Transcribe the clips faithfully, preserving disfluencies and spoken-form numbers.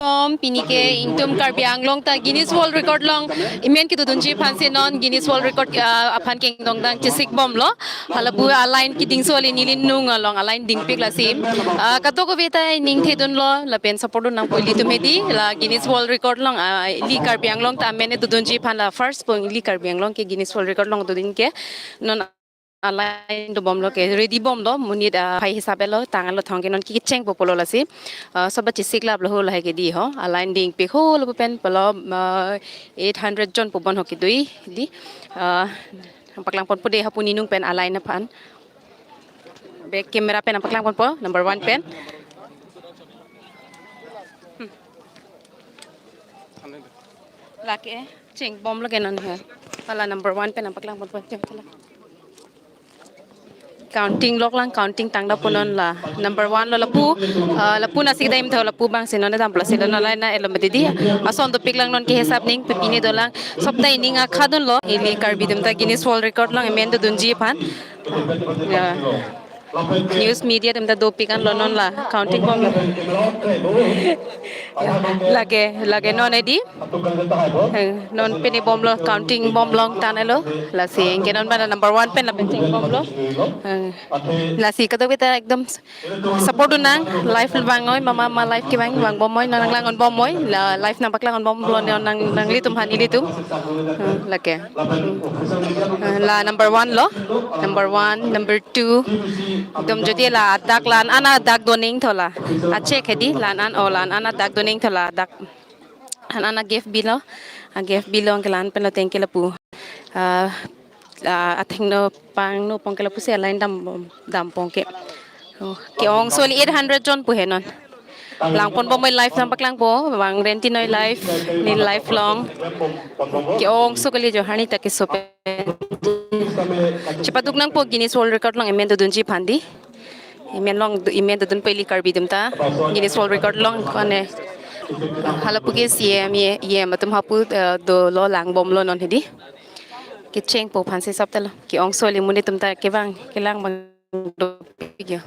Om, pini ke ingtum Karbi Anglong ta Guinness World Record along amen kedodunji aphansi non Guinness World Record, ah, aphan kengdongdang chesik bomlo. Halapu a-line kedingso le neli nung along a-line dingpik lasi. Ah, kadokave ta ning thedunlo lapen support dun nangpo ilitum hedi la Guinness World Record along, ah, ili Karbi Anglong ta amen dodunji aphan la first po ili Karbi Anglong ke Guinness World Record along dodun ke non a-line dobomlo ke ready bomlo monit, ah, phai hisap lo tanglo thong ke non kechengpo pulo lasi. Ah, sob chesik lap lo lahai ke di ho a-line dingpik ho lapu pen pulo, ah, eight hundred jon pu bon ho kedui di. Ah, nangpaklang ponpo de hapu ninung pen a-line aphan. Back camera pen nangpaklang ponpo number one pen. Hmm. Lake chengbomlo ke non he. Hala number one pen nangpaklang ponpo chem chala. Counting lok lang, counting tangda punon la. Number one lo lapu, ah, lapu nasi kedam tho lapu abangsi non dam plus lo non line na elo mati di. Ason dopik lang non ke hisap ning pipine dolang. Sob ta ining akhadunlo. Ili Karbi atum ta Guinness World Record along amen dodunji aphan. Ya. News media atum ta dopik anlo non la counting bom. Lake, lake non edi. Eh, non pini bomlo counting bomlo tanglo. Lasi ke non mana number one pen lapen chengbomlo. Eh, lasi kadokave ta ekdom support dun nang live vang noi mama ma live kevang vangbom noi nanglang-onbom noi la live nangpaklang-onbomlo nang nanglitum aphan ilitum. Eh, lake. Hmm. Eh, la number one lo. Number one, number two. Ekdom jodi la adak la-an adak doning tho la. Achek hedi la-an o la-an adak doning tho la adak. An-an a-gap bilo. A-gap bilo ke la-an pen lo tengke lapu. Ah, ah, athengno pangno pongke lapusi a-line dam dam pongke. Oh, ke-ongso le eight hundred jon pu he non. Lang ponbom moi live nangpaklangpo, bang renti noi live, ne live along. Ke-ongso kali jo, hani ta keso pen. Chepaduk nangpo Guinness World Record along amen dodunji aphan di. Amen along, amen dodunpo ili Karbi atum ta. Guinness World Record along kone. Halapu ke C M, E M atum hapu, eh, dolo langbomlo non hedi. Kechengpo aphansi sob ta lo. Ke-ongso le monit atum ta kevang, kelang abang dopik yo.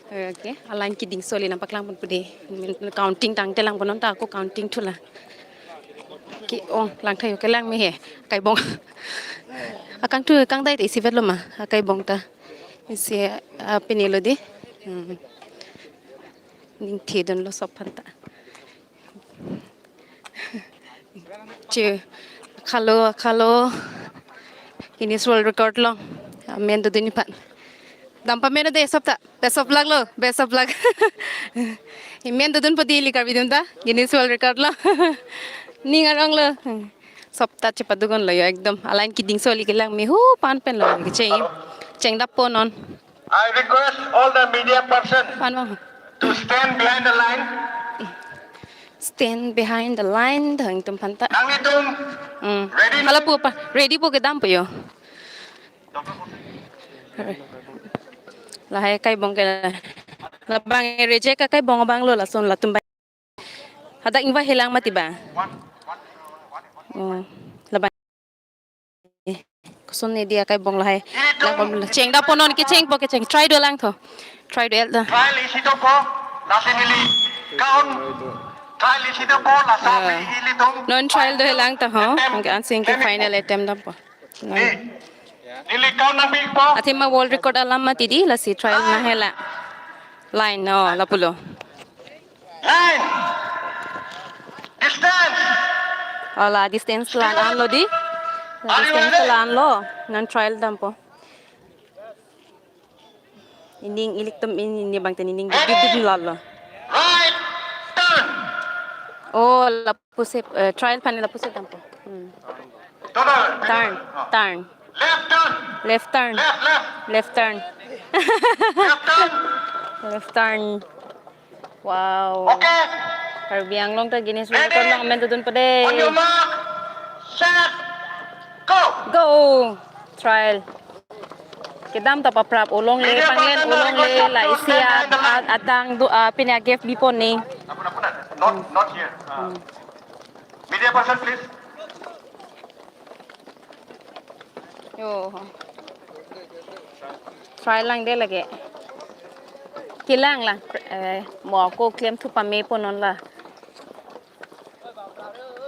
Okay, a-line kedingso le nangpaklang ponpo de. Counting tangte lang ponon ta ako counting thu la. Ke-ong lang thayo kelang me he. Kaibong. Akangthu kangdai te isivet lo ma. Akaibong ta. Isi, ah, pini lo di. Hmm. Ning thedunlo sob aphan ta. Che, khalo, khalo. Guinness World Record along amen dodunji aphan. Dam pameno de sob ta. Best of luck lo, best of luck. Amen dodunpo di ili Karbi atum ta. Guinness World Record along. Ning arong lo. Sob ta chepaduk unlo yo ekdom. A-line kedingso le kelang me hu pan pen lo kecheng. Chengdappo non. I request all the media person Pan bang. To stand behind the line. Stand behind the line, dang tum phanta. Nanglitum Hmm. Ready? Halapu apa? Ready po kedampo yo. Lahai kaibong ke. Labang reject kaibong abang lo lason latum bang. Hadak ingva helang mati ba. Oh, labang. Koson ne dia kaibong lahai. Lang bom chengdappo non kechengpo kecheng. Try dolang tho. Try do el ta. Trial isi dopo, lasi neli. Kaun. Trial isi dopo, lasi Ah. neli tum. Non trial dolang ta ho. Attempt. Angke ansing ke final attempt dampo. Non. Ni. Neli kaun nangpipo. Athema world record alam mati di lasi trial nang hela. Line no lapulo. Line. Distance. Ala distance la-an lo di. La distance la-an lo. Non trial dampo. Ining ilik tum ini, ini bang ten ining Ready? Didin lalo. Right turn. Oh, lapusi, eh, trial aphan lapusi dampo. Hmm. Total. Turn, Ah. Turn. Left turn. Left turn. Left, left. Left turn. Left turn. Left turn. Wow. Okay. Karbi Anglong ta Guinness Ready? Record along amen dodunpo de. On your mark. Set. Go. Go. Trial. Kedam ta paprap ulong le, media panglen person ulong le, request to la isi stand behind the line. Ad-, adang do, ah, pini a-gap bipo ning. Apun, apun, not, not here. Ah. Hmm. Media person, please. Yo. Fry lang de lake. Kelang lang. Eh, mo ako klem thu pame po non la.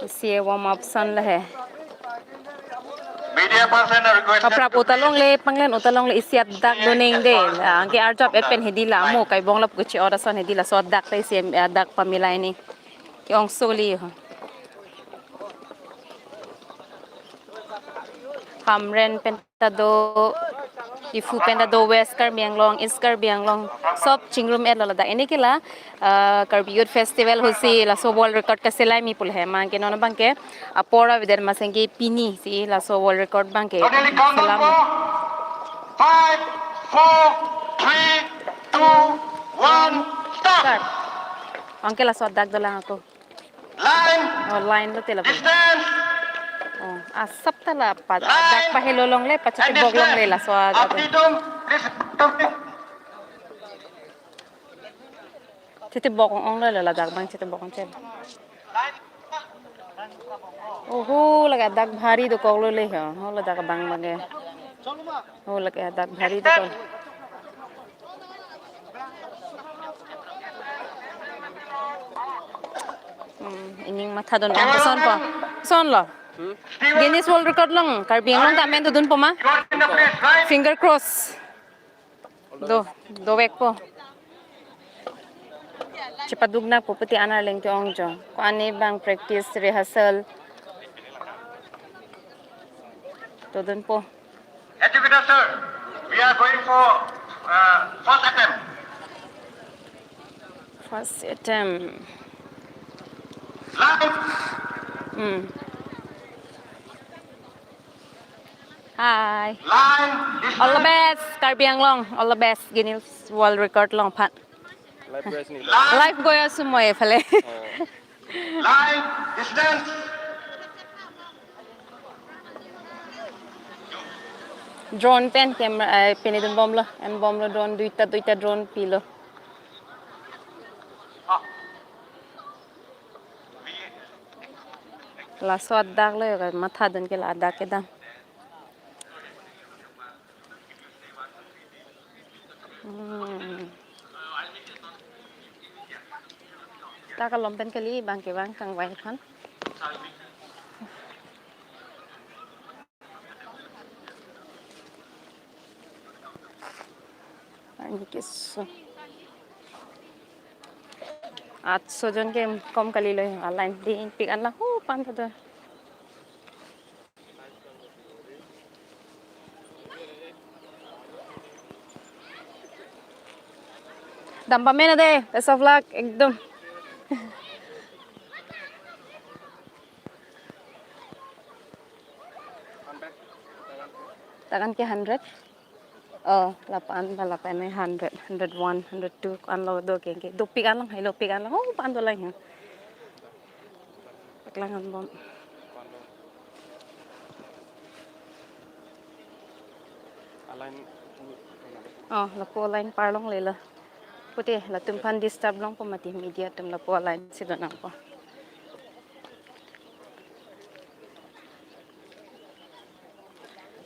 Isi warm up ason le he. Media person are requested. Kaprap to utalong le panglen utalong le isi adak doning de. La, anke arjap et pen hedi la mo kai bong lap kuchi ora ason hedi laso adak le isi adak pamilai ni. Ke-ong soli ho. Hamren pen ta do, Diphu pen ta do, West Karbi Anglong, East Karbi Anglong, sob chingrum et lo ladak. Ini ke la, ah, Karbi Youth Festival ahutsi laso world record kaselam mi pu le he, ma anke non abang ke apor avedetji ma sengke pini si laso world record abang ke selam. Five, four, three, two, one, start. Start. Anke laso adak dolang ako. Line. Oh, line lote la. Distance. Oh, asap ta la pat. Line. Dak pahelo longle, pachete bok longle laso adak. Apni tum, please, tum. Chete bok ong lo ladak abang chete bok ong chel. Oho, lake adak bhari dokok lo le ho. Ho ladak abang abang ke. Ho lake adak bhari dokok. Hmm, ining mathadun ang koson po. Koson lo. Guinness World Record along, Karbi Anglong ta amen dodun po ma? Finger cross. Do, dovek po. Chepaduk nang po pati an arleng ke-ong jo. Ko-an ne abang practice, rehearsal dodun po. Educator sir, we are going for, uh, first attempt. First attempt. Live. Hmm. Hi. Line. All the best, Karbi Anglong. All the best, Guinness World Record along aphan. Live guys ni. Live goya sumoy phale. Oh. Line, distance. Drone pen camera, eh, pini dun bomlo, en bomlo drone, duita, duita drone pilo. Laso adak lo, mathadun ke la adak kedam. Hmm. Ta kalom pen kali abang ke abang kangvai aphan. Ani keso. Atso jon ke kom kali lo, a line dingpik an la hu pan ta do. Dam pame na de, best of luck, ekdom. Takan ke hundred? Oh, lapan ba lapan ne hundred, hundred one, hundred two, an lo do ke, ke. Dopik an lang, hai dopik an lang. Oh, pan do lang ya. Paklang an bom. A line. Oh, lapu a line parlong le lo. Pute, latum aphan disturb long po mati media atum lapu a line si do nang po.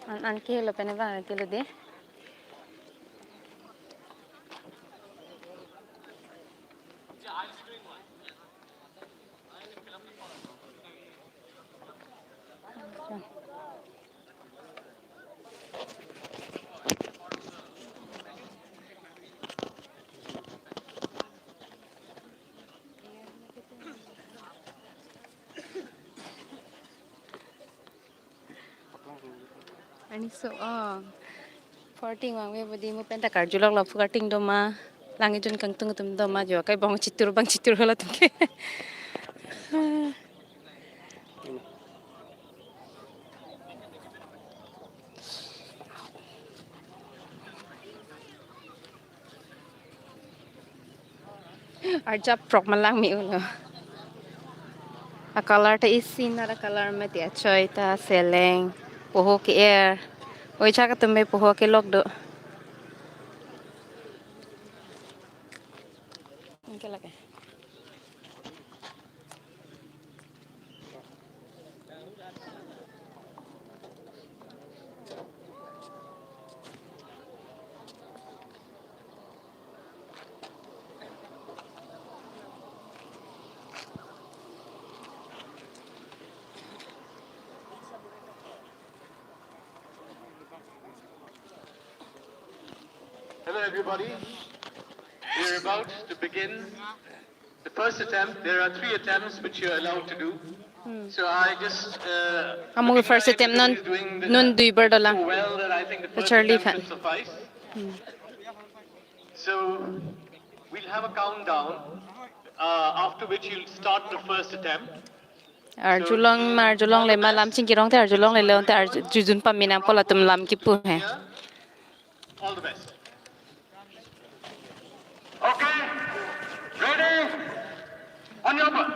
An, an ke lo pen abang ke lo de. Ani so, oh. Forting wang we bodi mo pen ta karjulok lo phu karting do ma. Langi jun kangtung atum do ma jo. Kai bong chitur bang chitur halatum ke. Arjap prok malang mi ulo. A color ta isi na ra color mati, achoi ta seleng, poho ke-er. Oi chak atum me poho kelok do. Anke lake. Hello, everybody. We're about to begin the first attempt. There are three attempts which you're allowed to do. So I just, uh, Amo first attempt non, everybody is doing the, non dui bar dolang. So well that I think the first Charlie attempt fan. Should suffice. So we'll have a countdown, uh, after which you'll start the first attempt. Arjulong ma arjulong le ma lam chingkirong te arjulong le le te arjujun pamenang pu latum lam kipu he. All the best. Okay. Ready? On your bu-,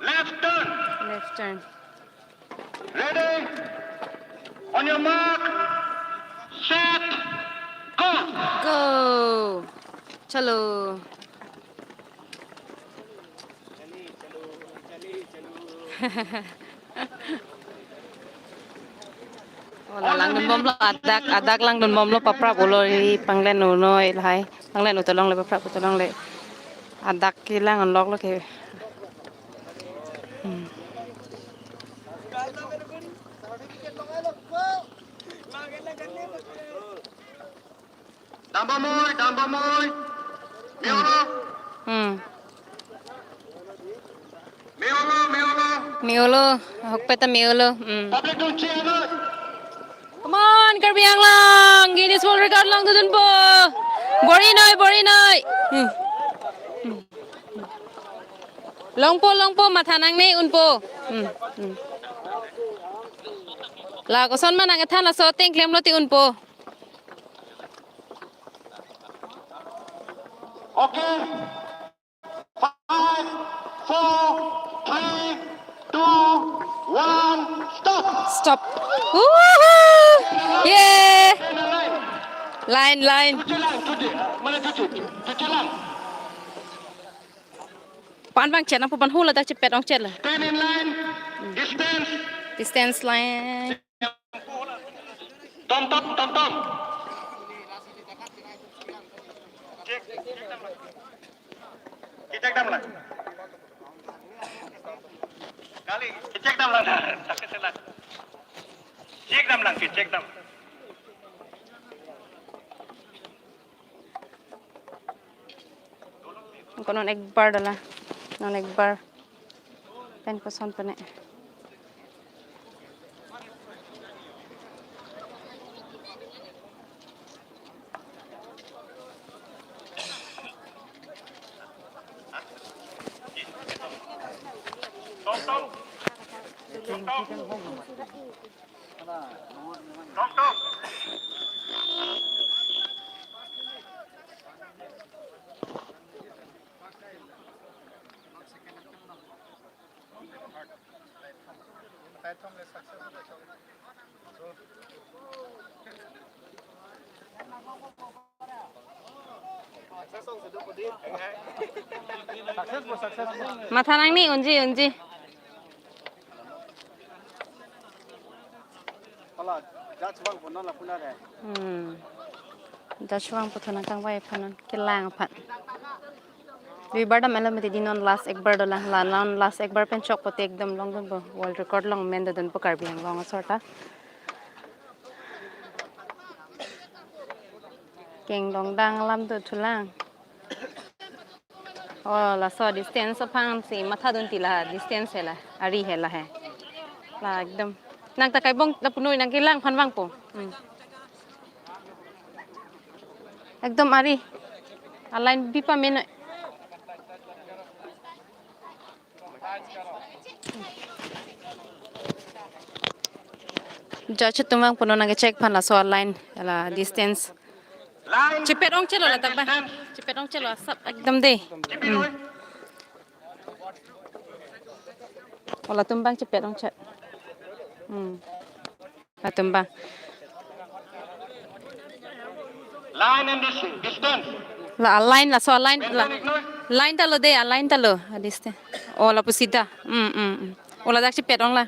left turn. Left turn. Ready? On your mark. Set. Go. Go. Chalo. Wala langdun bomlo adak, adak langdun bomlo paprap ulo ri panglen unoi lahai. Panglen utolong le paprap utolong le. Adak kelang onlok lo ke. Hmm. Dambamoi, dambamoi. Miolo. Hmm. Miolo, miolo. Miolo, ahokpet ta miolo. Hmm. Public dun chi noi. Come on, Karbi Anglong. Guinness World Record langdunpo. Bor-i noi, bor-i noi. Hmm. Hmm. Longpo, longpo, matha nangne unpo. Hmm. Hmm. La koson ma nangkethan laso ateng klemlo ti unpo. Okay. Five, four, three, two, one, stop. Stop. Woohoo! Yay! Line, line. Cuci line, cuci. Mana cuci? Cuci line. Pan bang chet na pu pan hula dak chepet ong chet la. Stand in line. Distance. Distance line. Tom, tom, tom, tom. Check, check dam lang. Check dam lang. Kali, check dam lang. Sakit sila. Check dam lang, check dam. Ko non ek bar dolang. Non ek bar. Pen koson pene. Matha nangne unji, unji. Hala, judge vangpo non lapu na re. Hmm. Judge vangpo thu nangkangvai aphan non kelang aphan. Dui bar dam elo mati di non last ek bar dolang la non last ek bar pen chok pote ekdom longdunpo world record long mendodunpo Karbi Anglong asor ta. Keng dongdang alam do thulang. Oh, laso distance aphan si mathadun ti la distance he la, ari he la he. La ekdom. Nang ta kaibong lapu noi nangkelang aphan vangpo. Hmm. Ekdom ari. A-line bi pamenoi. Judge atum vangpo non nangke-check aphan laso a-line, la distance. Chepet ong chelo ladak ba. Chepet ong chelo asap ekdom de. Hmm. O latum bang chepet ong chet. Hmm. Latum bang. Line and dis-, distance. La a-line, laso a-line, la, line ta lo de, a-line ta lo, a distance. O lapu sida. Hmm, hmm, hmm. O ladak chepet ong la.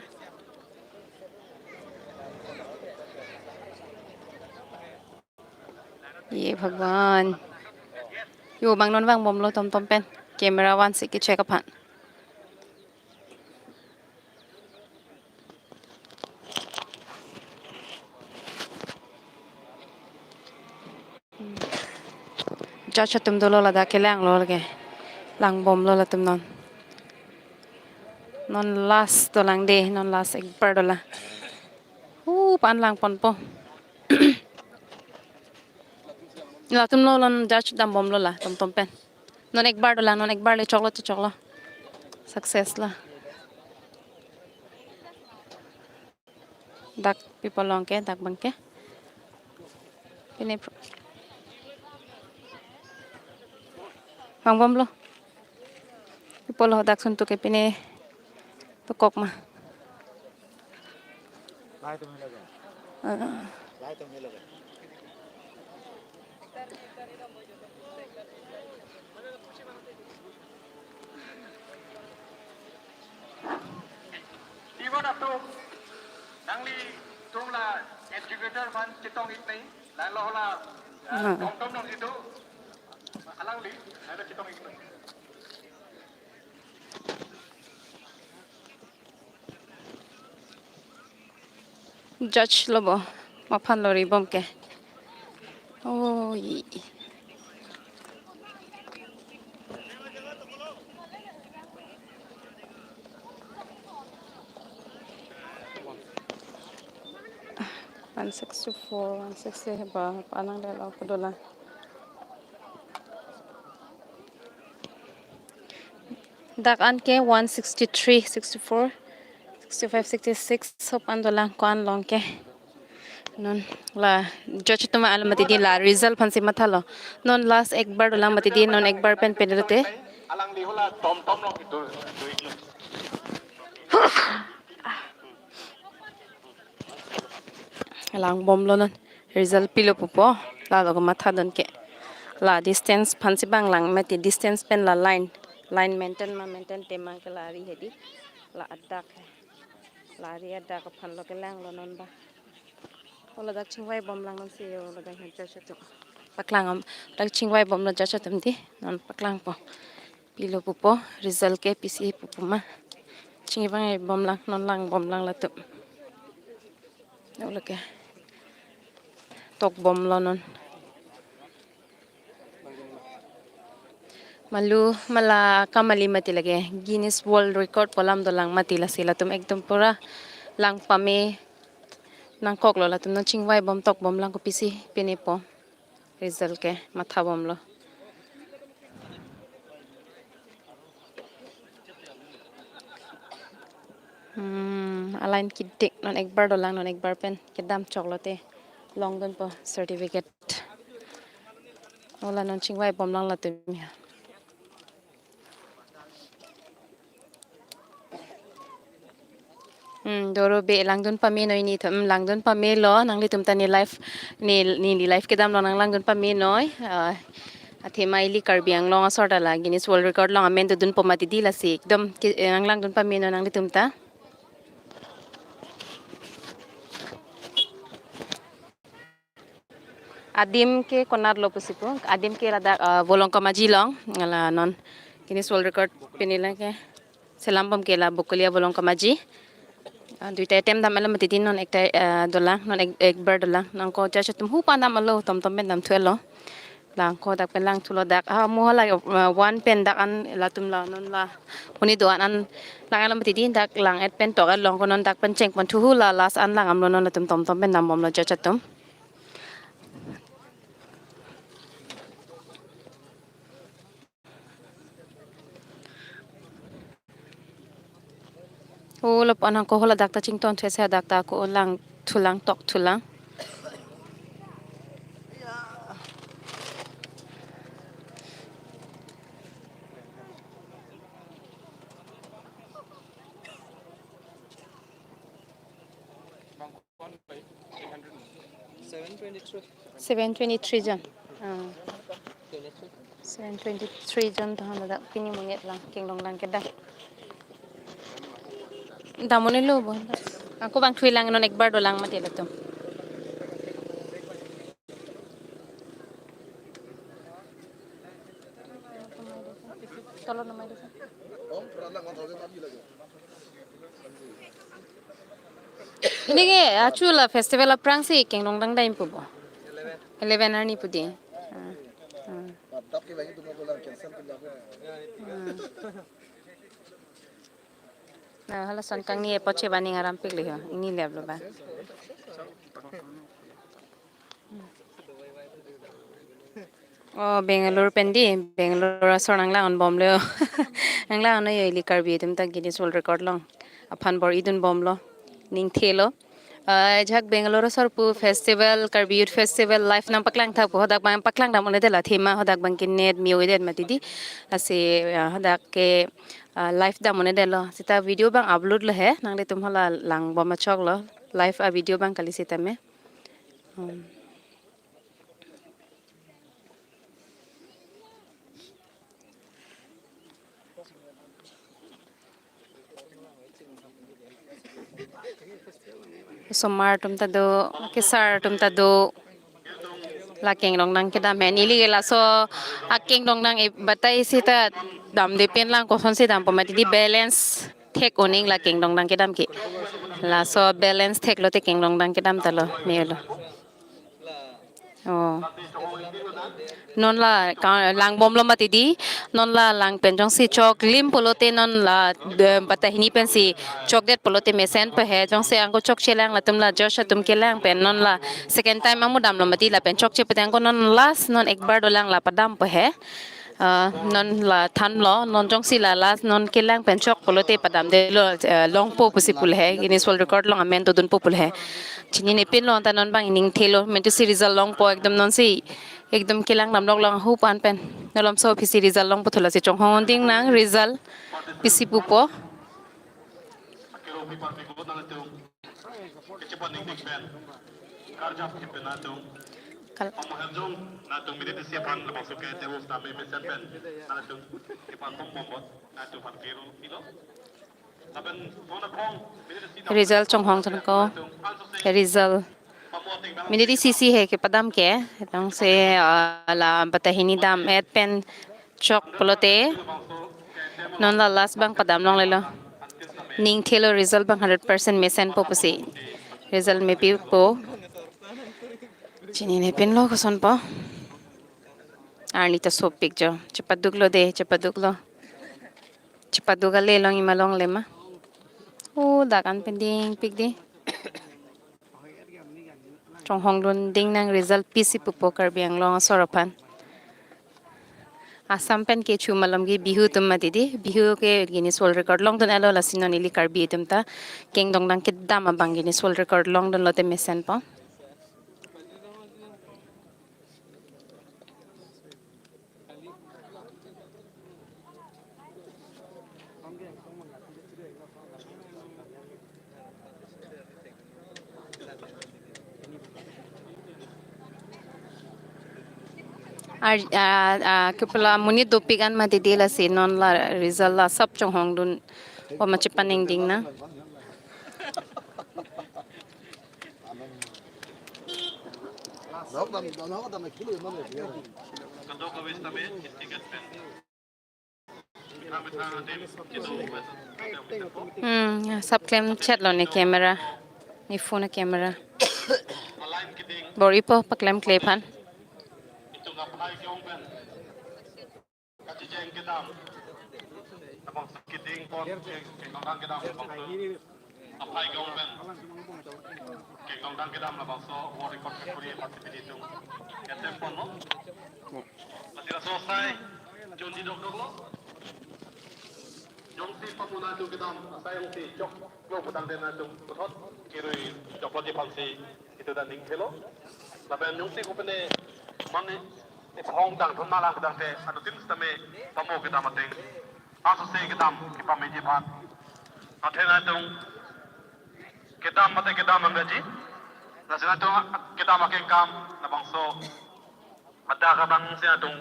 Ye Bhagwan. Yo bang non vangbomlo tomtom pen. Camera one si ke-check aphan. judge atum dolo, ladak kelanglo lake. Langbomlo latum non. Non last dolang de, non last ekbar dolang. Hu pan langponpo. Latum lo non judge dambomlo la, tomtom pen. Non ekbar dolang, non ekbar le choklo to choklo. Success la. Dak pi pulo ke, dak abang ke. Pine pro-, langbomlo. Pi pulo dak suntu ke pine dokok ma. Ah. Iwan atum, nanglitum la executor aphan chetong-ik nai, lalo hala, ah, ah, tomtom along itum, alangli, lalo chetong-ik nai. Judge lo bo, maphan lo ri bom ke. Oi. One sixty-four, one sixty ba, panang de lo kedola. Dak an ke one sixty-three, sixty-four, sixty-five, sixty-six, sop an dolang ko-an along ke. Non la judge atum alam mati di la result aphansi mathalo. Non last ekbar dolang mati di, non ekbar pen pen lote. Alangli hala tomtom along itum. Langbomlo non. Result pilo pupo. Lalo ko mathadun ke. La distance aphansi bang lang mati, distance pen la line. Line maintain ma maintain te ma ke la ri hedi. La adak. La ri adak aphan lo kelanglo non ba. Hala dak chingvai bomlang non si yo, ladak judge atum. Paklang am, dak chingvai bomlo judge atum di, non paklangpo. Pilo pupo, result ke pisi pupo ma. Chingvai bomlang, non langbomlang latum. Hala ke. Tokbomlo non. Malu mala kamali mati lake. Guinness World Record pu alam dolang mati, lasi latum ekdom pura lang pame nangkoklo, latum non chingvai bom tokbomlang, kopisi pinepo. Result ke mathabomlo. Hmm, a-line kidik, non ekbar dolang, non ekbar pen kedam choklo te longdunpo certificate. Hala non chingvai bomlang latum ya. Hmm, doro be langdun pame noi ni thom, langdun pamelo, nanglitum ta ne live, ne, ne, ne live kedam lo, nang langdun pame noi. Ah, athema ili Karbi Anglong asor ta la Guinness World Record along amen dodunpo mati di, lasi ekdom ke, eh, nang langdun pame noi nanglitum ta. Adim ke konatlo pusi pu. Adim ke ladak, ah, Volongkom Aji along. Hala non Guinness World Record pini lake selam bom ke la Bokolia Volongkom Aji. Ah, duita attempt dam alam mati di, non ekta, ah, dolang, non ek, ekbar dolang. Nangko judge atum hu pan damlo, tomtom pen damthulo. Lang ko dak pen langthulo dak. Ah, mo hala, ah, one pen dak an latum la non la. Huni do-an an lang alam mati di, dak lang-et pen tok-et along ko, non dak pen chengponthu, hu la last an lang damlo, non latum tomtom pen dambomlo judge atum. Hala pu-an nangko hala dak ta chingtonthu ese, dak ta ko langthulang, tokthulang. Seven twenty-three. Seven twenty-three jon. Ah. Seven twenty-three jon ta hala dak pini monit lang, kinglong lang kedam. Dam un-elo bo. Ako bang thuilang, non ekbar dolang mati latum. Tolo namai dosa. Ini ke achu la festival aphrangsi kinglong dam dam pu bo. Eleven arni pu di. Ah, ah. Hmm. Na, halason kangni epoche baning arampik liho. Ingni lep lo ba. Oh, Bangalore pen di, Bangalore asor nanglang-onbomlo. Nanglang-on yo, ili Karbi atum ta Guinness World Record along aphan bor-idunbomlo. Ningthelo. Ah, ajahak Bangalore asor pu festival, Karbi Youth Festival live nangpaklang tha pu hadak abang paklang dam un-edetlo, thema hadak abang ke net me-o-edet mati di. Lasi, ah, hadak ke, ah, live dam un-edetlo. Seta video abang upload lo he, nanglitum hala langbom achoklo. Live a-video abang kali seta me. Hmm. Osomar atum ta do, kesar atum ta do. La kengdongdang kedam he, neli ke laso akengdongdang e batai seta damde pen lang, kosonsi dampo mati di, balance thek oning la kengdongdang kedam ke. Laso balance thek lote kengdongdang kedam ta lo, me-olo. Oh. Non la ka-, langbomlo mati di, non la lang pen jongsi choklim pulote non la, de, batai hini pensi chokdet pulote mesenpo he, jongsi anke chokche lang latum la judge atum kelang pen non la second time amu damlo mati, lapen chokche pute anke non last, non ekbar dolang la padampo he. Ah, non la thanlo, non jongsi la last non kelang pen chok pulote padamdetlo, eh, longpo pusi pu le he, Guinness World Record along amen dodunpo pu le he. Chininepinlo, anta non abang ningthelo, mentu si result longpo, ekdom nonsi ekdom kelang damlok long ahu pan pen. Nolomso aphi si result longpo thu, lasi chonghong ding nang result pisi pupo. Kal- Result chonghong tangko. Result. Minute isi isi he kepadam ke. Tangsi, ah, la batai hini dam-et pen chok pulote non la last abang padam longlelo. Ningthelo result abang hundred percent mesenpo pusi. Result mepipo. Chininepinlo kosonpo. Arni ta sopik jo. Chepaduklo de, chepaduklo. Chepaduk ale long ima longle ma. Oh, dak an pen dingpik di. Chonghongdun ding nang result pisi pupo Karbi Anglong asor aphan. Assam pen kecho malom ke Bihu atum mati di. Bihu ke Guinness World Record longdun-etlo, lasi non ili Karbi atum ta kengdongdang kedam abang Guinness World Record longdunlote mesenpo. Ar, ah, ah, kepala monit dopik an mati di, lasi non la result la sap chonghongdun o ma chepaningding nang. Hmm, ya, sap klemchetlo ne camera, ne phone camera. Bor-ipo paklemkle aphan. Kachijeng kedam. Labangso keding pon, keng-, kengdongdang kedam labangso. Aphai kong pen. Kengdongdang kedam labangso world record kekuri participant atum. Attempt ponlo. Mati laso asai jonji dokdoklo. Jongsi pamona atum kedam asai jongsi choklo putangte nangtum puthot kirui choklo ji aphansi itum ta ningthelo. Lapen jongsi kopine mane ephong dangthun malang kedam te, adutin sitame pamo kedam ateng, asose kedam kepameji aphan. Athe nangtum kedam mate kedam nangji. Lasi nangtum kedam akengkam labangso. Ada kadang si atum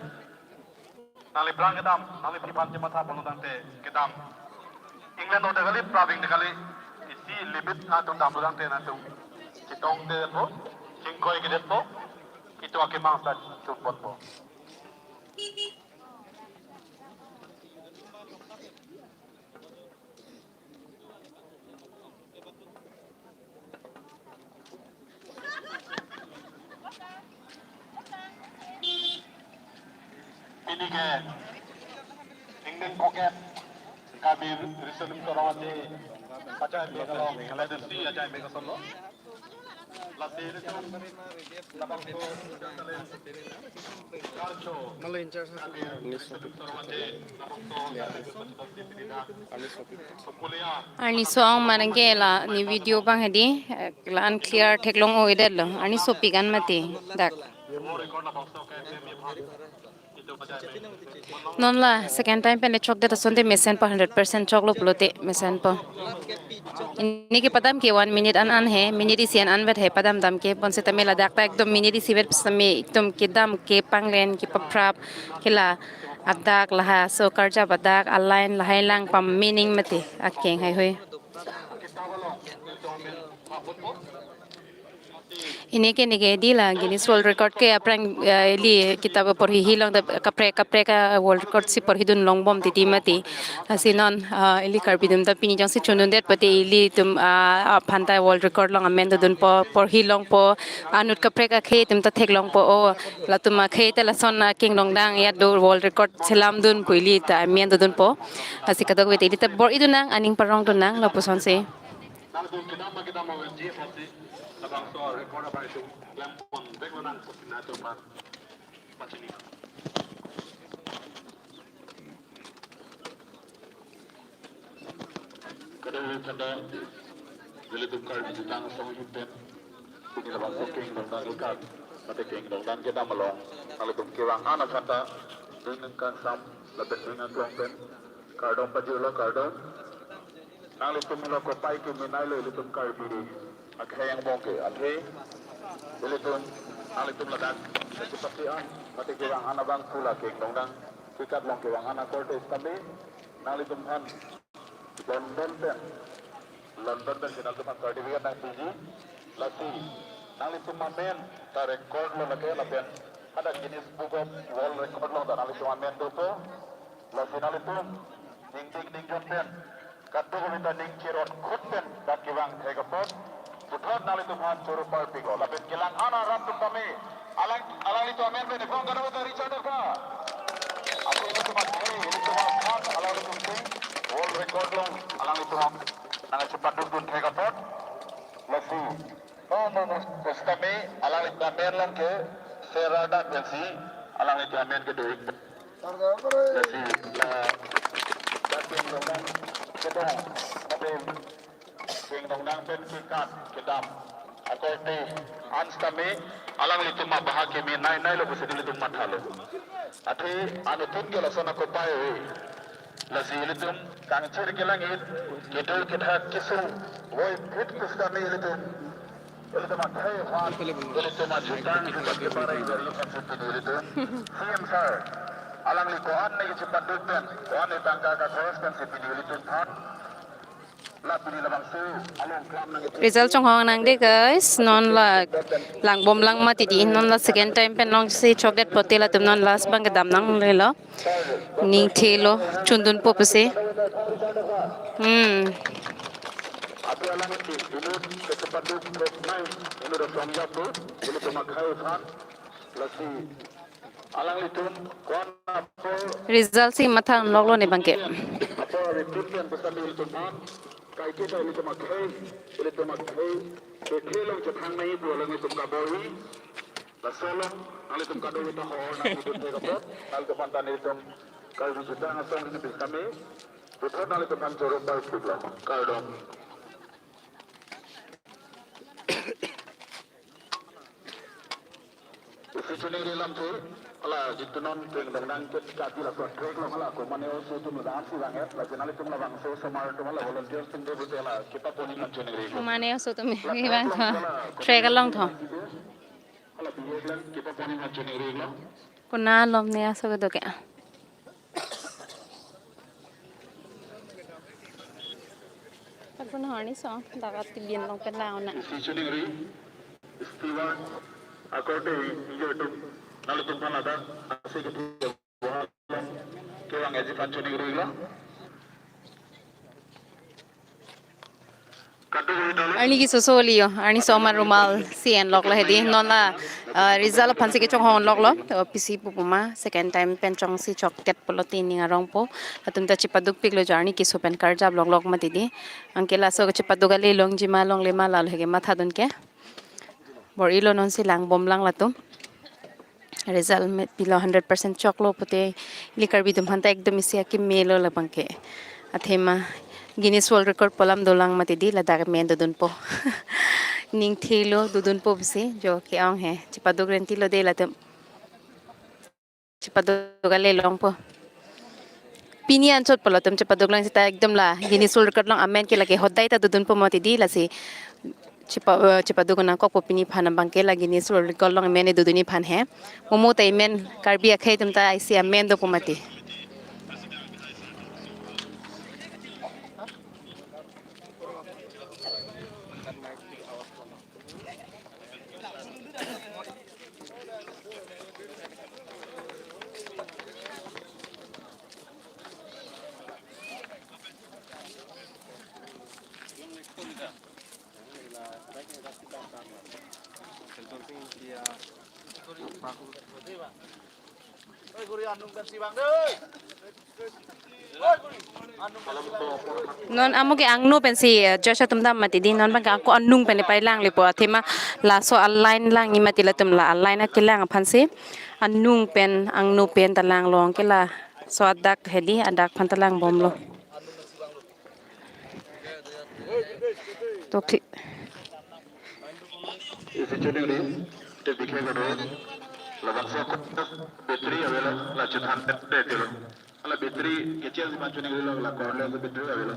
nangliphan kedam, nangliphan chematha pon tangte kedam. England ode kali, Praving de kali, isi limit atum dam tangte nangtum chetongdetpo, chingkoikedetpo, itum akemang ta chunponpo. Nike, ingdeng pocket, kabir riso nimso rong ate, pachai me kalong, kalai desi achai me kasolo. Lasi riso, labang so, karcho, Malo in charge. Kabir riso nimso rong ate, labang so, Arni so-ong manang ke la ne video abang hedi, eh, la unclear theklong o-edetlo. Arni sopik an mati dak. Non la second time pen le chokdet asonte mesenpo, hundred percent choklo pulote mesenpo. Neke padam ke one minute an an he, minute isi an an vet he padam dam ke, bonsitame ladak ta ekdom minute isi vet pusitame ekdom kedam kepanglen kepaphrap ke la adak laha, so karjap adak, a-line lahai lang pamening mati akeng haihui. Neke neke di la Guinness World Record ke aphrang, eh, ili kitab porhi hilong ta kaprek kaprek a-world record si porhidun longbom titi mati. Lasi non, ah, ili Karbi atum ta pini jongsi chundundet pute ilitum, ah, aphan ta world record along amen dodunpo, porhi longpo, anut kaprek akhei atum ta theklongpo, o latum akhei ta lason akeng dongdang ya do world record selamdun pu ili ta amen dodunpo. Lasi kadokave ta ili ta bor-idun nang, aning parongdun nang lapusonsi. Nangtum kedam ba kedam awen G F C labangso record abang itum klempon vek lonang, pachini. Kadokave aphanta, nelitum Karbi Jutang Asong ahin pen pini labangso keng dongdang ikat, mate keng dongdang kedam along nanglitum kevang an aphanta, ning ningkangsam lapen ning angklong pen kardom pajirlo, kardom. Nanglitum lo kopai kemenailo ilitum Karbi akhei angbong ke, athe ilitum, nanglitum ladak kachepate an mate kevang an abang pu la keng dongdang ikat along kevang an akorte sitame nanglitum aphan London pen, London pen si nanglitum aphan certificate nangpiji. Lasi nanglitum amen ta record lo lake lapen hadak Guinness Book of World Record along ta nanglitum amen dopo. Lasi nanglitum ningding ningjon pen kadokave ta ning cherot khut pen dak kevang thek apot puthot nanglitum aphan choro parpiklo. Lapen kelang an arat atum tame alang, alanglitum amen pen ephong kadokave ta Richard Debka. Ako ilitum akhei, ilitum aphan alanglitum si world record along alanglitum nangchepadukdun thek apot. Lasi, oh, mo, mo, sitame alanglitum amen along ke seradak pensi alanglitum amen kedo-ik. Lasi, la, dak keng dongdang kedong, lapen keng dongdang pen kekat kedam akorte an sitame alanglitum abahak kemenainailo pusi nelitum mathalo. Athe anuttin ke lason akopai ave. Lasi ilitum kangchir kelang-it, kedo kethak kesung voiphit pusitame ilitum, ilitum akhei aphan, ilitum ajutang aphan keparai gari aphan si pini ilitum C M sir, alangli ko-an ne kachepaduk pen, ko-an ne tangka kakhoros pen si pini ilitum aphan la pini labangso along klam nang. Result chonghong nangde guys, non la langbom lang mati di, non la second time pen longsi chokdet pote latum non last abang kedam nanglelo. Ning thelo, chundunpo pusi. Hmm. Api alang si inut kachepaduk trok nai, inut asong yapo, ilitum akhei aphan, lasi alanglitum ko-an apo, result si matha-un loklo ne abangke. Apo repeat pen pusitame ilitum aphan, kaike ta ilitum akhei, ilitum akhei, kethe along chethang nai pu alanglitum kabor-i. Laso along nanglitum kadokave ta hor nangpidun thek apot, nanglitum aphan ta nelitum Karbi Jutang Asong ahin pen sitame puthot nanglitum aphan choro parpiklo. Kardom. Isi choningri alam si, hala jitu non keng dongdang ke kati laso track along hala komatne aso atum ladak si vang-et, lasi nanglitum labangso osomar atum hala volunteers atum do pute hala kepapon-ik nang choningri. Komatne aso atum la track along tho. Hala bihek lang kepapon-ik nang choningri lo. Konat alom ne aso kedo ke. Patpun horni so, dagat tibin long pen launa. Isi choningri, steward, akorte ingjir atum, nanglitum aphan ladak, ase ke kevang-etji aphan choningri lo. Arni keso so liyo, arni osomar rumal si enloklo hedi. Non la, ah, result aphansi kechonghongloklo. To pisi pu puma, second time pen chongsi choktet pulote ning arongpo. Latum ta chepadukpiklo jo arni keso pen karjap loklok mati di. Anke laso chepaduk ale longji ma longle ma lalo he kemathadun ke. Bor-ilo nonsi langbomlang latum. Result me pilo hundred percent choklo pute ili Karbi atum aphanta ekdom isi akimelo labang ke. Athema Guinness World Record pu alam dolang mati di ladak men dodunpo. Ning thilo dodunpo pusi jo ke-ong he. Chepaduk rentilo de latum. Chepaduk ale longpo. Pini anchot pulo latum chepaduk lang seta ekdom la Guinness World Record along amen ke lake hodai ta dodunpo mati di lasi chepa, eh, chepaduk nangkokpo pini aphan abang ke la Guinness World Record along amen dodunji aphan he. Momo ta amen Karbi akhei atum ta isi amen dopo mati. Non amo ke angno pensi, eh, judge atum dam mati di non abang ke ako anung pen pailang lepo athema laso a-line langji mati latum la a-line akelang aphansi anung pen angno pen ta langlong ke laso adak hedi adak aphan ta langbomlo. To khi- Isi chuning ni, te dikhe kodo, labangso battery avelo, la chuthan te te lo. Ala battery kechel si ma chuning lo, la corner si battery avelo.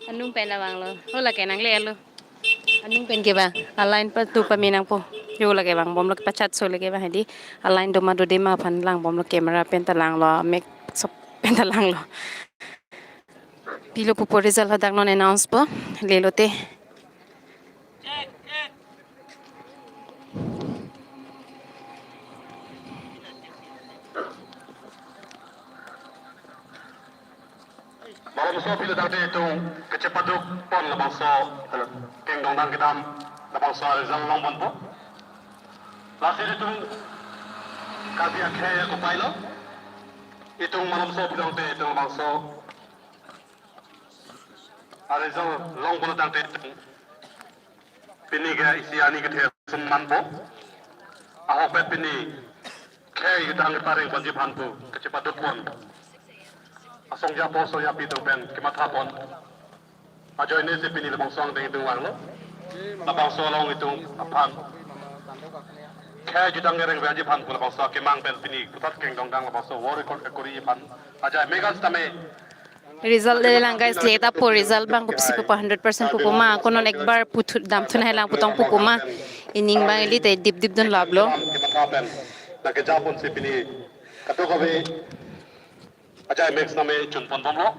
Anung pen abang lo, ho lake nanglelo. Anung pen ke bang, a-line pa tu pame nangpo. Jo lake bang, bomlo kepachat so lake bang, hedi. A-line doma dode ma aphan langbomlo, camera pen ta langlo, mic sop pen ta langlo. Pilo pupo result hadak non announce po, lelote. Malomso pilo tangte itum kachepaduk pon labangso, eh, kengdongdang kedam labangso result longponpo. Lasi itum Karbi akhei akopai lo. Itum malomso pilo tangte itum labangso a-result longpon tangte itum pini ke isi ani kethe summanpo. Ahokpet pini khei jutang kepareng ponji aphan pu kachepaduk pon. Asong japo asong japi atum pen kematha pon. Ajoine si pini labangso angdeng itum vanglo. Labangso along itum aphan khei jutang kereng veji aphan pu labangso akemang pen pini puthot kengdongdang labangso world record kekori aphan. Ajai mega sitame Result le lang guys, le ta po result bang kopisi pupo hundred percent pupo ma, konon ekbar puthu damthun hai lang putong pupo ma. Ining bang ili te dip dip dun lap lo. Nang kejapon si pini kadokave ajai mix name chunpon bomlo.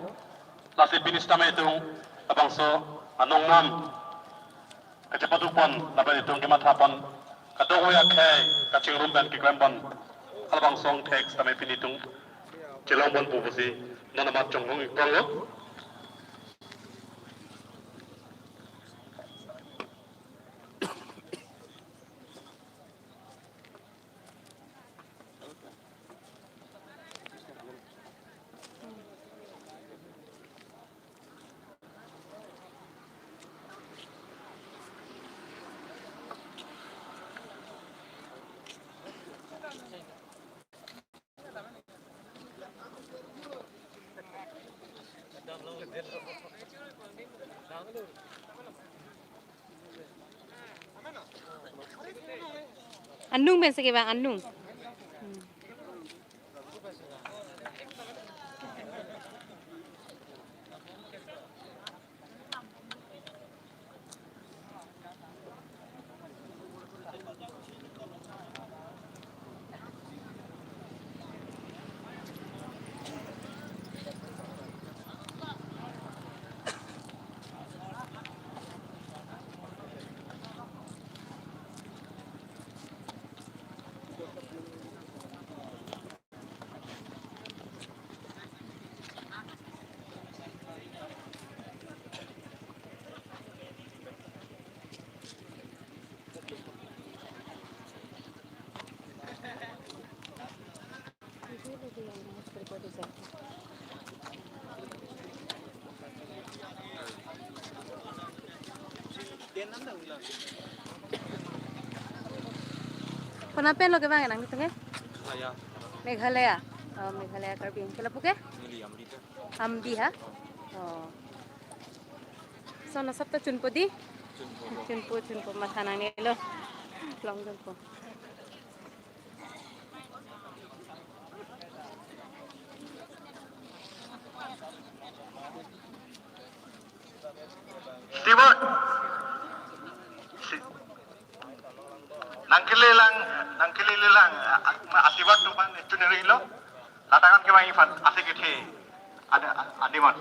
Lasi pini sitame itum labangso anong nam kachepaduk pon, lapen itum kematha pon, kadokave akhei kachingrum pen keklem pon, halabangso angthek sitame pini itum chelong pon pusi non amat chonghong ikpong lo. Anung pensi ke bang anung. Konat pen lo kevang nangtum ke? Meghalaya. Meghalaya. Oh, Meghalaya Karbi. Ke lapu ke? Neli Amdi ta. Amdi ha? Oh. Lason asap ta chunpo dei? Chunpo. Chunpo, chunpo. Matha nangnelo. Longdunpo. Steward. Si-, nangkelelang, nangkelelang, a, a, a, steward atum aphan chunri lo. Latakan kevang iphan, ase kethe. Ada, a, ada man.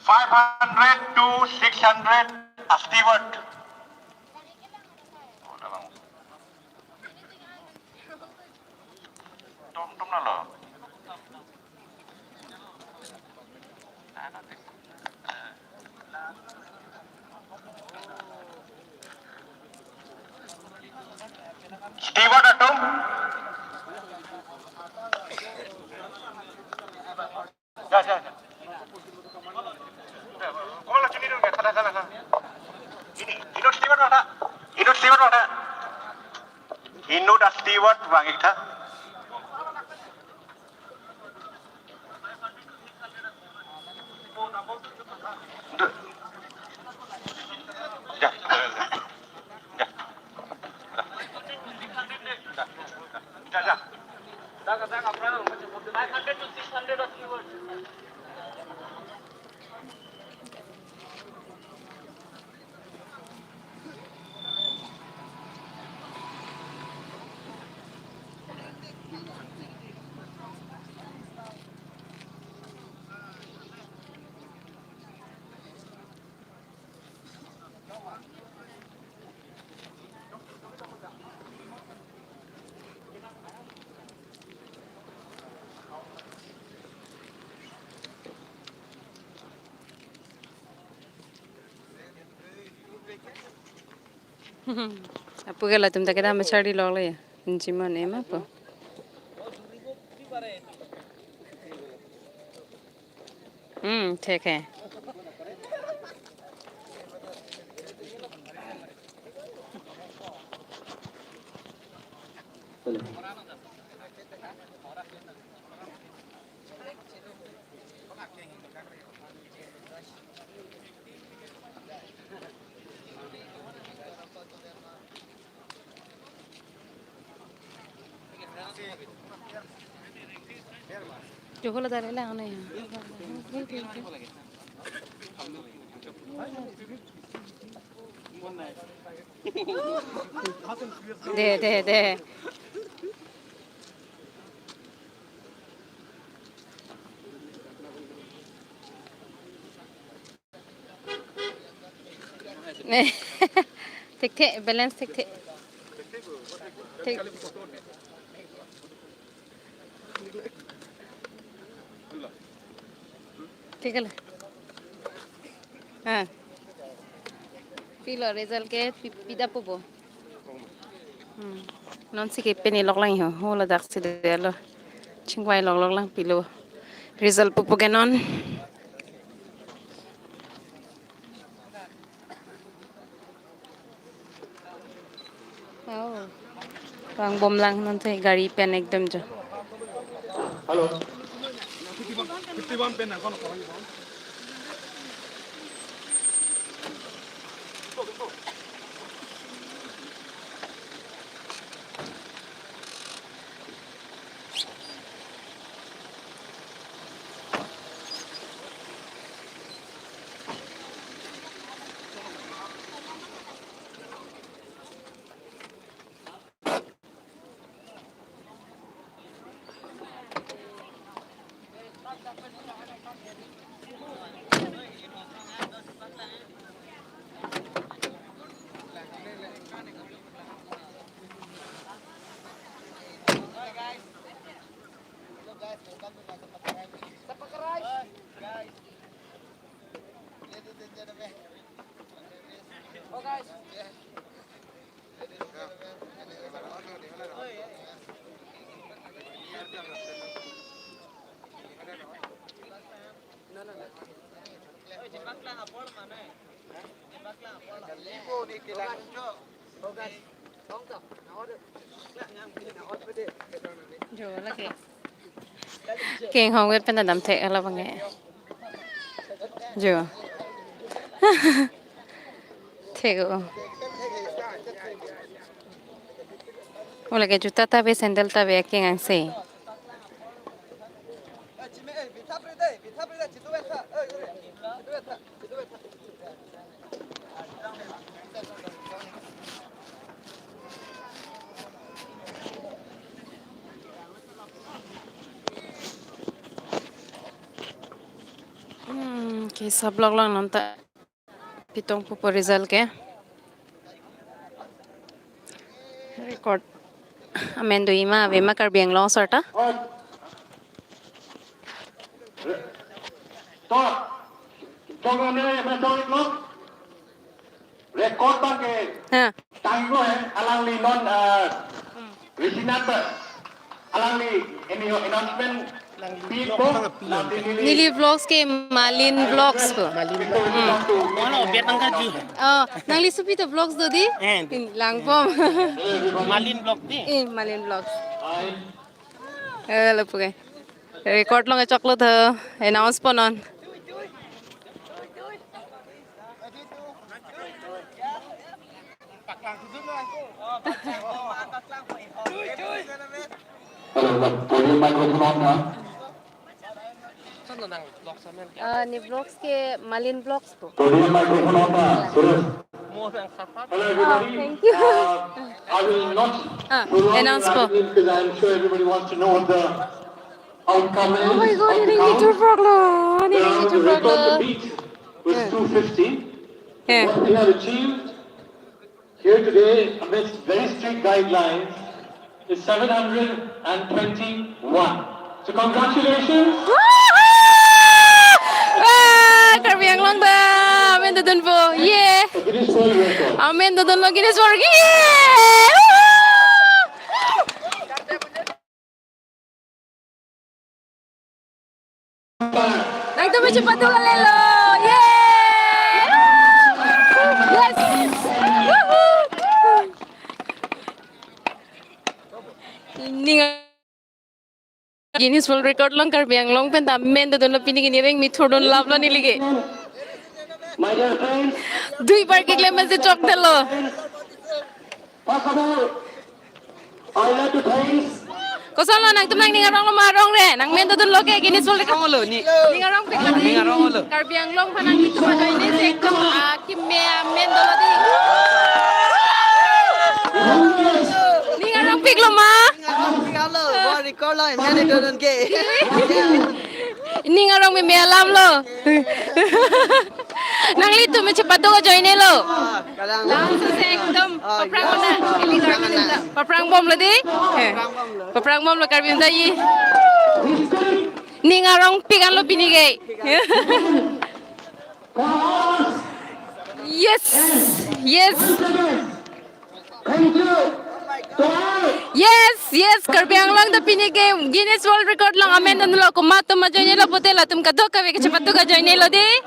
Five hundred to six hundred a steward. Tom tom na lo. Steward atum. Ja, ja, ja. Kumala chini dong, kada, kada, kada. Ini, inut steward mana? Inut steward mana? Inut a steward vang ik tha. Duh. Ja. Ja. Ja, ja. Apu ke latum ta kedam charli lok le. Inchi mon ema po. Hmm, thek hai. Jokol adar lang na ya. De, de, de. Thekthe, balance thekthe. Thek. Thek la. Ha. Pilo result ke pi-, pida po bo. Hmm. Non si ke pini lok lang ho, ho ladak si de lo. Chingvai lok lok lang pilo. Result pupu ke non. Oh. Vangbom lang non si gari pen ekdom jo. Hello. Jo lake. King hong wet pen adam thek ala bang e. Jo. Thek o. Ola ke juta ta ave, sandal ta ave, akeng angse. Hmm, ke sub block lang non ta. Pitong pupo result ke. Record. Amen do-i ma, ave ma Karbi Anglong asor ta. To, to, record abang ke. Ha. Tanglo hai, alangli non, ah, Regina ta. Alangli, any announcement? Pi po, alangli neli. Neli vlogs ke Malin Vlogs po. Malin Vlogs. Hmm. Mano, biar tangka ju. Oh, nangli sopi ta vlogs do dei? Eh, do. In, langpom. Malin Vlog dei? Eh, Malin Vlogs. Eh, lapu ke. Record along choklo tho, announce po non. Hello, podium microphone on na. Ah, ne vlogs ke Malin Vlogs po. Podium microphone on na, Suresh. Hello, everybody. Ah, thank you. Uh, I will not prolong the argument because I'm sure everybody wants to know what the outcome is of the count. Oh my God, ini ngithur prok lo, ini ngithur prok lo. The record, the beat was two fifty. Yeah. What we have achieved here today, amidst very strict guidelines, is seven hundred and twenty-one. So congratulations. Woohoo! Wah, Karbi Anglong ta amen dodun po. Yeah. A Guinness World Record. Amen dodun lo Guinness World. Yeah! Woohoo! Nangtum chepatu kalilo. Yay! Yes! Woohoo! Ini nga-, Guinness World Record along Karbi Anglong pen ta amen dodun lo, pini ke ne reng mithurdun lap lo neli ke. My dear friends, dui bar keklem si chokdetlo. First of all, I would like to thanks. Koson lo nangtum, nangning arong lo ma arong re? Nang amen dodun lo ke Guinness World Record? Arong lo ni. Ning arongpik lo dei. Ning arong lo. Karbi Anglong aphan nangtum ajoine si ekdom, ah, keme amen dolo dei. Ning arongpik lo ma? Ning arongpik lo. World record lo, amen dodun ke. Ning arong meme alam lo. Nanglitum chepatu ajoine lo. Ah, kalang. Langsung si ekdom, ah, paphrang, ya, na, paphrang na. Paphrang bom lo dei? Eh. Paphrang bom lo. Paphrang bom lo Karbi Anglong ta ye. Ning arongpik an lo pini ke. Yes. Yes. Thank you. Yes, yes, Karbi Anglong ta pini ke Guinness World Record along amen dodun lo, komat atum ajoine lo pulote latum kadokave ke chepatu ajoine lo dei.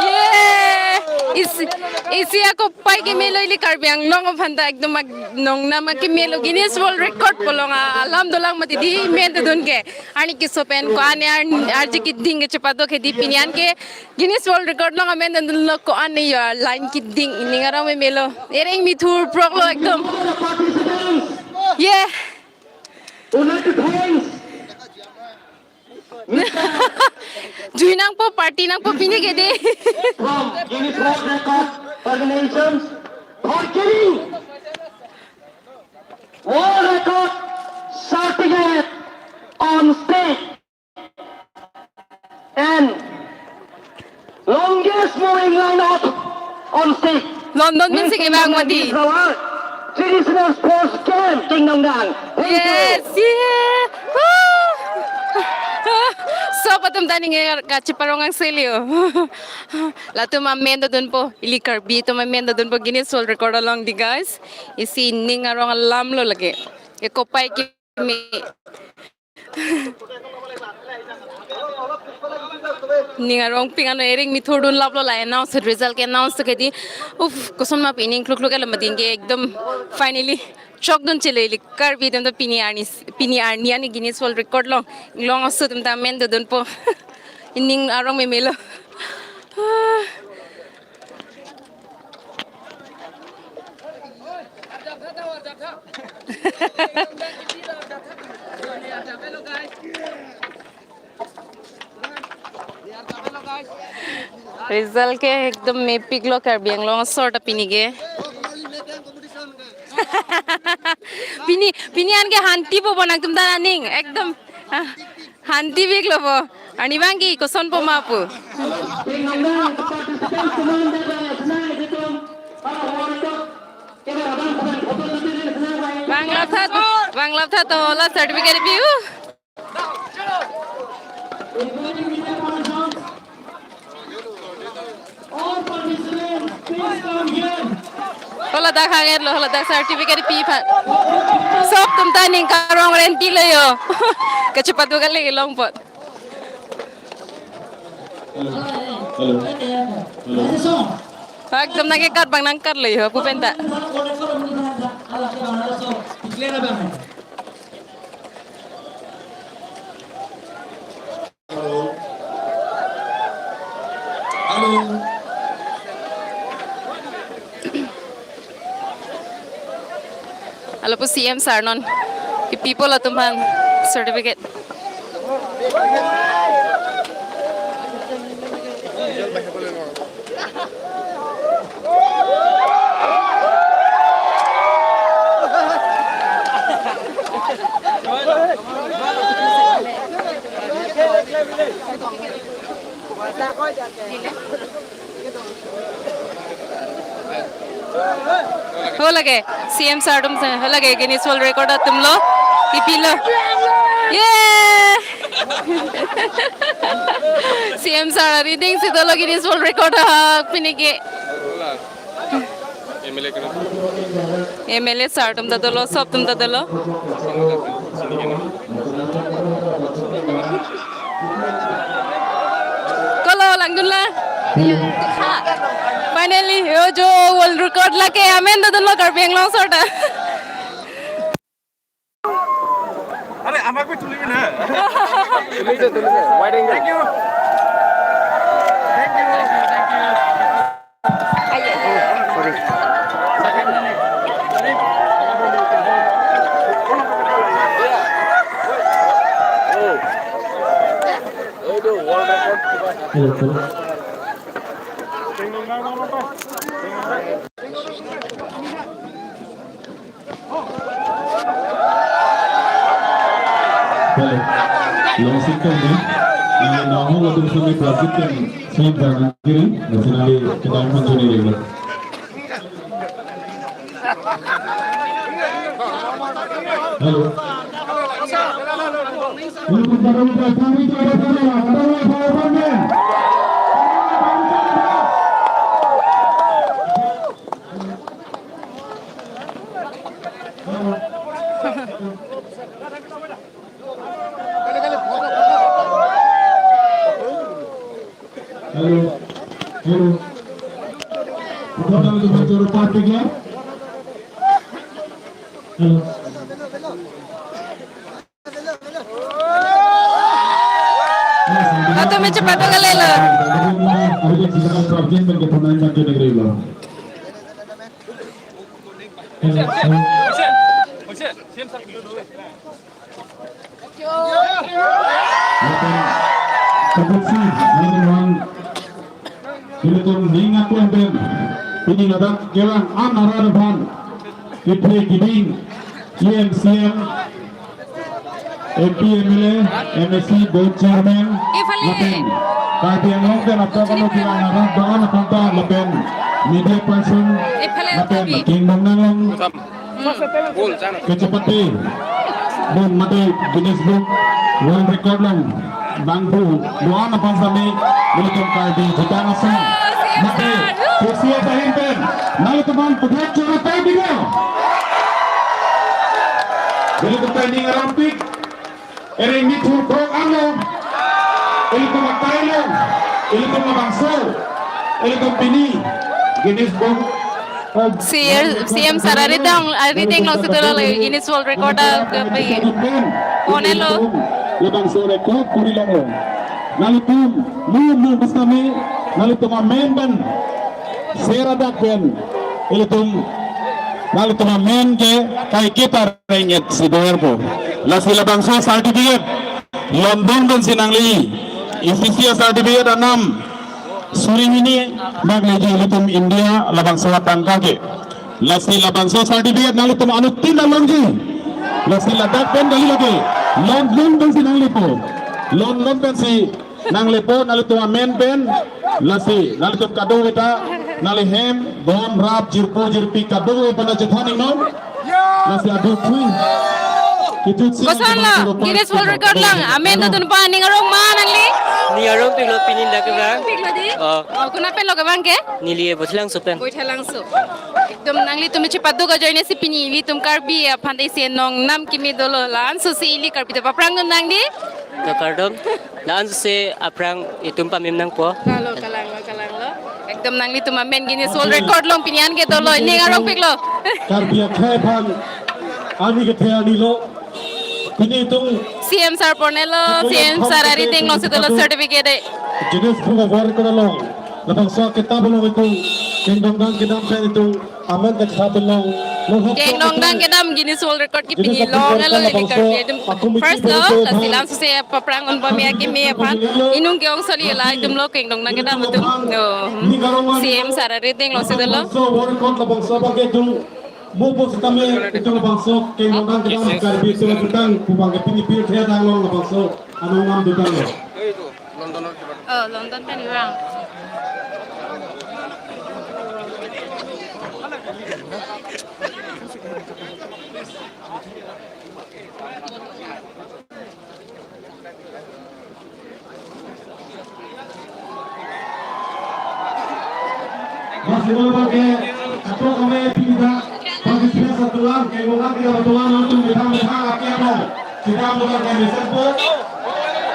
Yeah. Isi, isi akopai keme lo ili Karbi Anglong aphan ta ekdom ak-, nongnam akeme lo, Guinness World Record pu along alam dolang mati dei amen dodun ke. Arni keso pen ko-an ar-, arje keding ke chepatu ke dei, pini an ke Guinness World Record along amen dodun lo ko-an ne yo line keding, ning arong meme lo. Ereng mithur prok lo ekdom. Yeah. Jui nangpo, party nangpo pini ke dei. From Guinness World Record organizations for giving World Record certificate on stage. And longest moving line up on stage. London pensi kevang mati. Traditional sports game, Kingdom Gang. Thank you. Yes, yeah. Woo! Sop atum ta ning kacheparong angse lo. Latum amen dodunpo, ili Karbi atum amen dodunpo Guinness World Record along dei guys. Isi ning arong alam lo lake. Ekopai keme. Ning arong ping ano ering mithurdun laplo, la announce, result ke announce to kedi. Uff, koson ma pining kluk kluk alo madin ke ekdom finally chokdun chele ili Karbi atum ta pini arni, pini arni ani Guinness World Record along, along aso atum ta amen dodunpo. Ning arong memelo. Ah. Result ke ekdom mepiklo Karbi Anglong asor ta pini ke. Pini, pini an ke hantipo bo nangtum ta aning. Ekdom, ah, hantipiklo bo. Arnivang ke kosonpo ma pu. Bang laptha, bang laptha to la certificate piu. Hala dak hang-etlo, hala dak certificate pi aphan. Sop atum ta ning karong renti lo jo. Kachepaduk kali longpot. Hello. Hello. Hello. Ekdom nangkekat abang nangkatlo jo, pu pen ta. Hello. Hello. Hala pu C M sir non kipipo latum aphan certificate. Ho lake, C M sir atum se, ho lake, Guinness World Record atumlo, ipilo. Yeah! C M sir, reading si dolo Guinness World Record, ha, pini ke. M L A sir atum ta dolo, sop atum ta dolo. Kolo langdunlo. Finally, yo jo world record lake amen dodunlo Karbi Anglong asor ta. আরে, আমাকে তুলবি না। তুলিছে, তুলিছে। Wide angle। Thank you। Thank you। Thank you। Thank you। Sorry। এইটো world record কিবা। Hello, hello। Hello. Long seat kan ni. Nang nang ho lalu sami plastik kan. Same jangan kiri. Nasionali kita akan jadi lagi. Hello. Hello. Hello. Udah tahu tu bocor partai ya? Hello. Atau macam apa kali lo? Hello. Hello. Lapen, kabuksi, nang nang, ilitum ning aklem pen, pini ladak kelang an arat aphan, kephe kiding, E M, C M, M P, M L A, M A C, board chairman, iphale. Lapen, Karbi Anglong ke nap ta kano kelang arat doan aphan ta, lapen, media person, iphale, lapen, tapi. Kingdom nang. Kachepate bom mate Guinness Book World Record along bangphu doan aphan sami nelitum Karbi Jutang Asong mate P C S ahin pen nelitum aphan pudhak chorata video. Nelitum ta ning arampik, ering mithur krok ano. Ilitum akai along, ilitum labangso, ilitum pini Guinness Book of C M, C M sir arideng, arideng alongsi dolo Guinness World Record a, pen, onelo. Labangso record kori longlo. Nanglitum, mu, mu, bistami, nanglitum amen pen sera dak pen, ilitum, nanglitum amen ke kaiketa rengit si doerpo. Lasi labangso certificate London pensi nangli, E C C a certificate anam suri hini nangleji ilitum India labangso atangka ke. Lasi labangso certificate nanglitum anuttin alongji. Lasi ladak pen kali lagi. London pensi nanglipo. London pensi nanglepo, nanglitum amen pen. Lasi nanglitum kadokave ta nangli hem, bom, rap, jirpo, jirpi, kadokave pen chethan iknon. Lasi aduk thui. Kijut si. Kosonlo, Guinness World Record along amen dodun pa, ning arong ma nangli? Ning arongpiklo pini dak kevang. Piklo dei? Oh. Oh, konat penlo kevang ke? Neli Baithalangso pen. Baithalangso. Ekdom nanglitum chepaduk ajoine si pini ilitum Karbi aphan isi anong nam kimi dolo, la-anso si ili Karbi ta paprang dun nang dei. To kardom. La-anso si aphrang itum pamim nangpo. Lalo, kalanglo, kalanglo. Ekdom nanglitum amen Guinness World Record along pini an ke dolo, ning arongpiklo. Karbi akhei aphan arni kethe arnilo. Pini itum C M sir ponelo, C M sir arideng alongsi dolo certificate dei. Guinness Book of World Record along labangso kitab along itum kengdongdang kedam pen itum amen kachethan long. Kengdongdang kedam Guinness World Record ke pini long elo, ili Karbi atum first lo, lasi la-anso si paprang un pame akimi aphan. Inung ke-ong soli la itum lo kengdongdang kedam itum. Oh. C M sir arideng alongsi dolo. Labangso World Record labangso abang ke itum mupo sitame itum labangso kengdongdang kedam Karbi itum ketang pu abang ke pini pirthe adang along labangso anong nam dotanglo. Oh, London pen orang. Masih belum pakai atau kami pindah partisipasi satu lang, kayak orang kita betulan untuk kita melihat akhirnya. Sidang bukan kami sebut.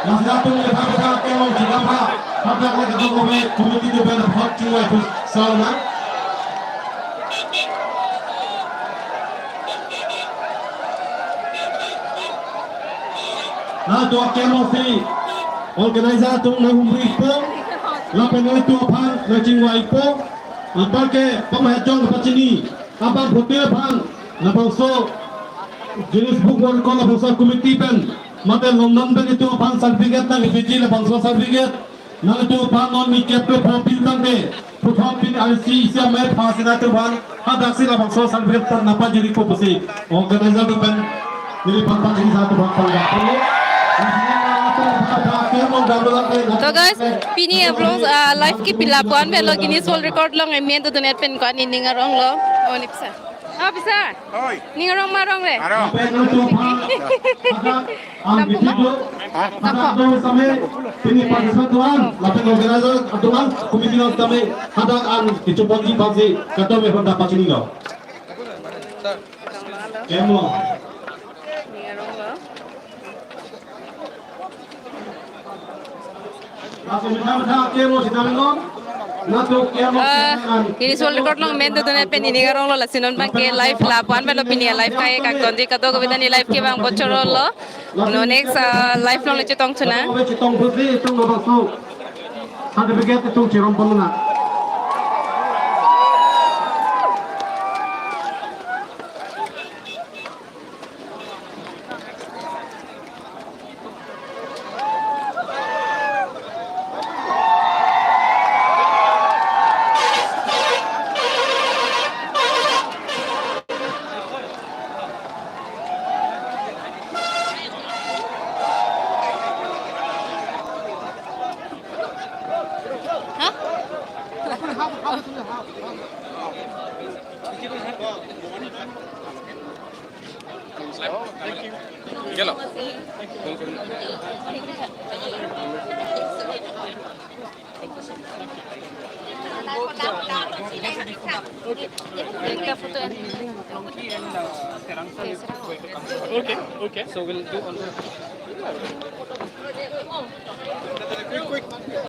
Masih satu kita bisa akhirnya sidang ha. Pada kami ketemu kami komiti di bawah hot cuma itu salah. Latum akemsi organizer atum nanghumri ikpo, lapen nanglitum aphan nangchingvai ikpo, anparke pamahejong pachini, abang photo aphan labangso Guinness Book World Record labangso committee pen, mate London pen itum aphan certificate nangpiji labangso certificate, nanglitum aphan non ni kep ke pho pil tangte, puthot pin I C isi amei pha si nanglitum aphan, hadak si labangso certificate nangpajirpo pusi organizer atum pen, neliphan pachini sa atum aphan pangdakpo. To guys, pini abang, ah, live kepi lapu-an avelo Guinness World Record along amen dodundet pen ko-an ning aronglo. Oh, ni pisa. Ah, pisa. Oi. Ning arong ma arong le? Arong. Lapen nanglitum aphan, hadak an, tampok ma? Video. Hah? Tampok. Hadak do sampai pini partisipant atum, lapen organizer atum, komiti atum sampai hadak an kecho ponji aphansi kardom aphan ta pachinilo. Kemo. Ning aronglo. Ah, Guinness World Record along amen dodundet pen ning aronglo, lasi non abang ke live lapu-an avelo pini a-live ke kangtonji, kadokave ta ne live ke bang bochorlo. Non next, ah, live along le chetongthu nang. Certificate itum cherom pon nang. Hah? Gelo. Okay, okay. So we'll do on the Quick, quick.